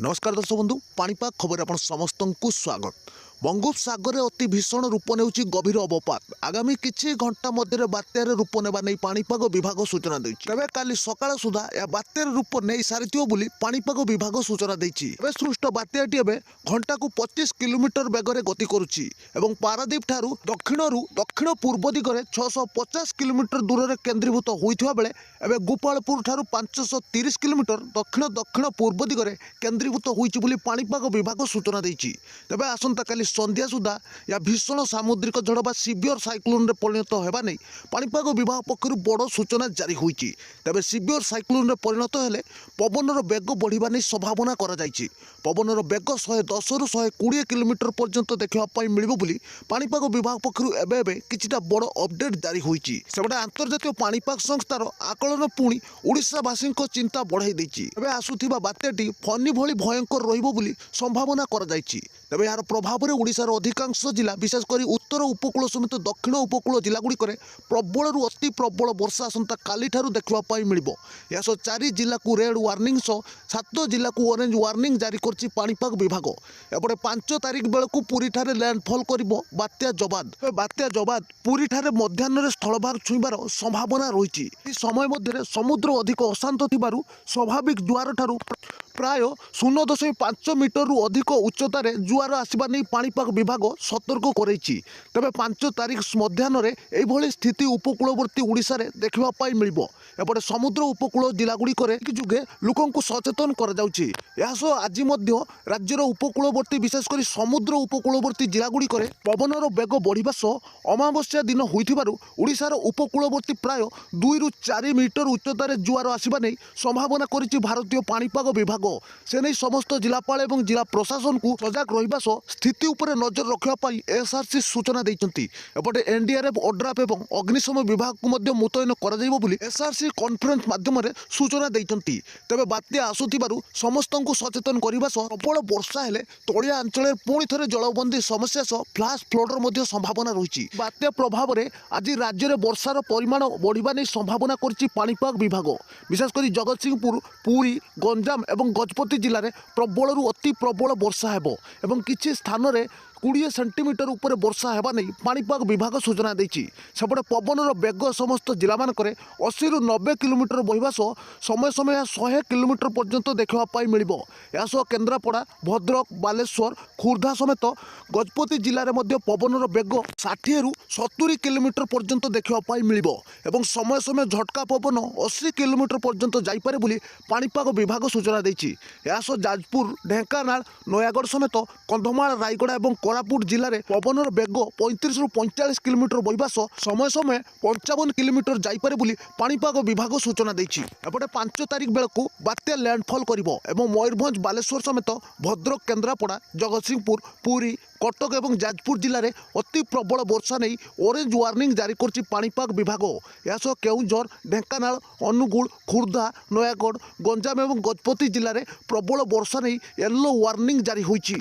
ନମସ୍କାର ଦର୍ଶକ ବନ୍ଧୁ, ପାଣିପାଗ ଖବର ଆପଣ ସମସ୍ତଙ୍କୁ ସ୍ୱାଗତ। ବଙ୍ଗୋପସାଗରରେ ଅତି ଭୀଷଣ ରୂପ ନେଉଛି ଗଭୀର ଅବପାତ। ଆଗାମୀ କିଛି ଘଣ୍ଟା ମଧ୍ୟରେ ବାତ୍ୟାର ରୂପ ନେବା ନେଇ ପାଣିପାଗ ବିଭାଗ ସୂଚନା ଦେଇଛି। ତେବେ କାଲି ସକାଳ ସୁଦ୍ଧା ଏହା ବାତ୍ୟାର ରୂପ ନେଇ ସାରିଥିବ ବୋଲି ପାଣିପାଗ ବିଭାଗ ସୂଚନା ଦେଇଛି। ଏବେ ସୃଷ୍ଟ ବାତ୍ୟାଟି ଏବେ ଘଣ୍ଟାକୁ 25 କିଲୋମିଟର ବେଗରେ ଗତି କରୁଛି ଏବଂ ପାରାଦୀପ ଠାରୁ ଦକ୍ଷିଣରୁ ଦକ୍ଷିଣ ପୂର୍ବ ଦିଗରେ 650 କିଲୋମିଟର ଦୂରରେ କେନ୍ଦ୍ରୀଭୂତ ହୋଇଥିବା ବେଳେ ଏବେ ଗୋପାଳପୁର ଠାରୁ 530 କିଲୋମିଟର ଦକ୍ଷିଣ ଦକ୍ଷିଣ ପୂର୍ବ ଦିଗରେ କେନ୍ଦ୍ରୀଭୂତ ହୋଇଛି ବୋଲି ପାଣିପାଗ ବିଭାଗ ସୂଚନା ଦେଇଛି। ତେବେ ଆସନ୍ତାକାଲି ସନ୍ଧ୍ୟା ସୁଦ୍ଧା ଏହା ଭୀଷଣ ସାମୁଦ୍ରିକ ଝଡ଼ ବା ସିଭିୟର ସାଇକ୍ଲୋନରେ ପରିଣତ ହେବା ନେଇ ପାଣିପାଗ ବିଭାଗ ପକ୍ଷରୁ ବଡ଼ ସୂଚନା ଜାରି ହୋଇଛି। ତେବେ ସିଭିୟର ସାଇକ୍ଲୋନରେ ପରିଣତ ହେଲେ ପବନର ବେଗ ବଢ଼ିବା ନେଇ ସମ୍ଭାବନା କରାଯାଇଛି। ପବନର ବେଗ 110ରୁ 120 କିଲୋମିଟର ପର୍ଯ୍ୟନ୍ତ ଦେଖିବା ପାଇଁ ମିଳିବ ବୋଲି ପାଣିପାଗ ବିଭାଗ ପକ୍ଷରୁ ଏବେ ଏବେ କିଛିଟା ବଡ଼ ଅପଡେଟ୍ ଜାରି ହୋଇଛି। ସେପଟେ ଆନ୍ତର୍ଜାତୀୟ ପାଣିପାଗ ସଂସ୍ଥାର ଆକଳନ ପୁଣି ଓଡ଼ିଶାବାସୀଙ୍କ ଚିନ୍ତା ବଢ଼ାଇ ଦେଇଛି। ଏବେ ଆସୁଥିବା ବାତ୍ୟାଟି ଫନି ଭଳି ଭୟଙ୍କର ରହିବ ବୋଲି ସମ୍ଭାବନା କରାଯାଇଛି। ତେବେ ଏହାର ପ୍ରଭାବରେ ଓଡ଼ିଶାର ଅଧିକାଂଶ ଜିଲ୍ଲା, ବିଶେଷ କରି ଉତ୍ତର ଉପକୂଳ ସମେତ ଦକ୍ଷିଣ ଉପକୂଳ ଜିଲ୍ଲାଗୁଡ଼ିକରେ ପ୍ରବଳରୁ ଅତି ପ୍ରବଳ ବର୍ଷା ଆସନ୍ତା କାଲିଠାରୁ ଦେଖିବା ପାଇଁ ମିଳିବ। ଏହା ସହ ଚାରି ଜିଲ୍ଲାକୁ ରେଡ୍ ୱାର୍ଣ୍ଣିଂ ସହ ସାତ ଜିଲ୍ଲାକୁ ଅରେଞ୍ଜ ୱାର୍ଣ୍ଣିଂ ଜାରି କରିଛି ପାଣିପାଗ ବିଭାଗ। ଏପଟେ 5 ତାରିଖ ବେଳକୁ ପୁରୀଠାରେ ଲ୍ୟାଣ୍ଡଫଲ୍ କରିବ ବାତ୍ୟା ଜବାଦ। ତେବେ ବାତ୍ୟା ଜବାଦ ପୁରୀଠାରେ ମଧ୍ୟାହ୍ନରେ ସ୍ଥଳଭାଗ ଛୁଇଁବାର ସମ୍ଭାବନା ରହିଛି। ଏହି ସମୟ ମଧ୍ୟରେ ସମୁଦ୍ର ଅଧିକ ଅଶାନ୍ତ ଥିବାରୁ ସ୍ୱାଭାବିକ ଜୁଆରଠାରୁ ପ୍ରାୟ 0.5 ମିଟରରୁ ଅଧିକ ଉଚ୍ଚତାରେ ଜୁଆର ଆସିବା ନେଇ ପାଣିପାଗ ବିଭାଗ ସତର୍କ କରାଇଛି। ତେବେ 5 ତାରିଖ ମଧ୍ୟାହ୍ନରେ ଏଇଭଳି ସ୍ଥିତି ଉପକୂଳବର୍ତ୍ତୀ ଓଡ଼ିଶାରେ ଦେଖିବା ପାଇଁ ମିଳିବ। ଏପଟେ ସମୁଦ୍ର ଉପକୂଳ ଜିଲ୍ଲାଗୁଡ଼ିକରେ ଯୋଗେ ଲୋକଙ୍କୁ ସଚେତନ କରାଯାଉଛି। ଏହା ସହ ଆଜି ମଧ୍ୟ ରାଜ୍ୟର ଉପକୂଳବର୍ତ୍ତୀ, ବିଶେଷ କରି ସମୁଦ୍ର ଉପକୂଳବର୍ତ୍ତୀ ଜିଲ୍ଲାଗୁଡ଼ିକରେ ପବନର ବେଗ ବଢ଼ିବା ସହ ଅମାବାସ୍ୟା ଦିନ ହୋଇଥିବାରୁ ଓଡ଼ିଶାର ଉପକୂଳବର୍ତ୍ତୀ ପ୍ରାୟ 2ରୁ 4 ମିଟର ଉଚ୍ଚତାରେ ଜୁଆର ଆସିବା ନେଇ ସମ୍ଭାବନା କରିଛି ଭାରତୀୟ ପାଣିପାଗ ବିଭାଗ। ସେ ନେଇ ସମସ୍ତ ଜିଲ୍ଲାପାଳ ଏବଂ ଜିଲ୍ଲା ପ୍ରଶାସନକୁ ସଜାଗ ରହିବା ସହ ସ୍ଥିତି ଉପରେ ନଜର ରଖିବା ପାଇଁ ଏସ୍ଆର୍ସି ସୂଚନା ଦେଇଛନ୍ତି। ଏପଟେ ଏନ୍ଡିଆର୍ଏଫ୍, ଓଡ୍ରାଫ୍ ଏବଂ ଅଗ୍ନିଶମ ବିଭାଗକୁ ମଧ୍ୟ ମୁତୟନ କରାଯିବ ବୋଲି ଏସ୍ଆର୍ସି କନଫରେନ୍ସ ମାଧ୍ୟମରେ ସୂଚନା ଦେଇଛନ୍ତି। ତେବେ ବାତ୍ୟା ଆସୁଥିବାରୁ ସମସ୍ତଙ୍କୁ ସଚେତନ କରିବା ସହ ପ୍ରବଳ ବର୍ଷା ହେଲେ ତଳିଆ ଅଞ୍ଚଳରେ ପୁଣି ଥରେ ଜଳବନ୍ଦୀ ସମସ୍ୟା ସହ ଫ୍ଲାସ୍ ଫ୍ଲଡର ମଧ୍ୟ ସମ୍ଭାବନା ରହିଛି। ବାତ୍ୟା ପ୍ରଭାବରେ ଆଜି ରାଜ୍ୟରେ ବର୍ଷାର ପରିମାଣ ବଢ଼ିବା ନେଇ ସମ୍ଭାବନା କରିଛି ପାଣିପାଗ ବିଭାଗ। ବିଶେଷ କରି ଜଗତସିଂହପୁର, ପୁରୀ, ଗଞ୍ଜାମ ଏବଂ ଗଜପତି ଜିଲ୍ଲାରେ ପ୍ରବଳରୁ ଅତି ପ୍ରବଳ ବର୍ଷା ହେବ ଏବଂ କିଛି ସ୍ଥାନରେ 20 ସେଣ୍ଟିମିଟର ଉପରେ ବର୍ଷା ହେବା ନେଇ ପାଣିପାଗ ବିଭାଗ ସୂଚନା ଦେଇଛି। ସେପଟେ ପବନର ବେଗ ସମସ୍ତ ଜିଲ୍ଲାମାନଙ୍କରେ 80ରୁ 90 କିଲୋମିଟର ବହିବା ସହ ସମୟ ସମୟ ଏହା 100 କିଲୋମିଟର ପର୍ଯ୍ୟନ୍ତ ଦେଖିବା ପାଇଁ ମିଳିବ। ଏହା ସହ କେନ୍ଦ୍ରାପଡ଼ା, ଭଦ୍ରକ, ବାଲେଶ୍ୱର, ଖୋର୍ଦ୍ଧା ସମେତ ଗଜପତି ଜିଲ୍ଲାରେ ମଧ୍ୟ ପବନର ବେଗ 60ରୁ 70 କିଲୋମିଟର ପର୍ଯ୍ୟନ୍ତ ଦେଖିବା ପାଇଁ ମିଳିବ ଏବଂ ସମୟ ସମୟ ଝଟକା ପବନ 80 କିଲୋମିଟର ପର୍ଯ୍ୟନ୍ତ ଯାଇପାରେ ବୋଲି ପାଣିପାଗ ବିଭାଗ ସୂଚନା ଦେଇଛି। ଏହା ସହ ଯାଜପୁର, ଢେଙ୍କାନାଳ, ନୟାଗଡ଼ ସମେତ କନ୍ଧମାଳ, ରାୟଗଡ଼ା ଏବଂ କୋରାପୁଟ ଜିଲ୍ଲାରେ ପବନର ବେଗ 35ରୁ 45 କିଲୋମିଟର ବହିବା ସହ ସମୟ ସମୟ 55 କିଲୋମିଟର ଯାଇପାରେ ବୋଲି ପାଣିପାଗ ବିଭାଗ ସୂଚନା ଦେଇଛି। ଏପଟେ 5 ତାରିଖ ବେଳକୁ ବାତ୍ୟା ଲ୍ୟାଣ୍ଡଫଲ୍ କରିବ ଏବଂ ମୟୂରଭଞ୍ଜ, ବାଲେଶ୍ୱର ସମେତ ଭଦ୍ରକ, କେନ୍ଦ୍ରାପଡ଼ା, ଜଗତସିଂହପୁର, ପୁରୀ, କଟକ ଏବଂ ଯାଜପୁର ଜିଲ୍ଲାରେ ଅତି ପ୍ରବଳ ବର୍ଷା ନେଇ ଅରେଞ୍ଜ ୱାର୍ଣ୍ଣିଂ ଜାରି କରିଛି ପାଣିପାଗ ବିଭାଗ। ଏହା ସହ କେଉଁଝର, ଢେଙ୍କାନାଳ, ଅନୁଗୁଳ, ଖୋର୍ଦ୍ଧା, ନୟାଗଡ଼, ଗଞ୍ଜାମ ଏବଂ ଗଜପତି ଜିଲ୍ଲାରେ ପ୍ରବଳ ବର୍ଷା ନେଇ ୟେଲୋ ୱାର୍ଣ୍ଣିଂ ଜାରି ହୋଇଛି।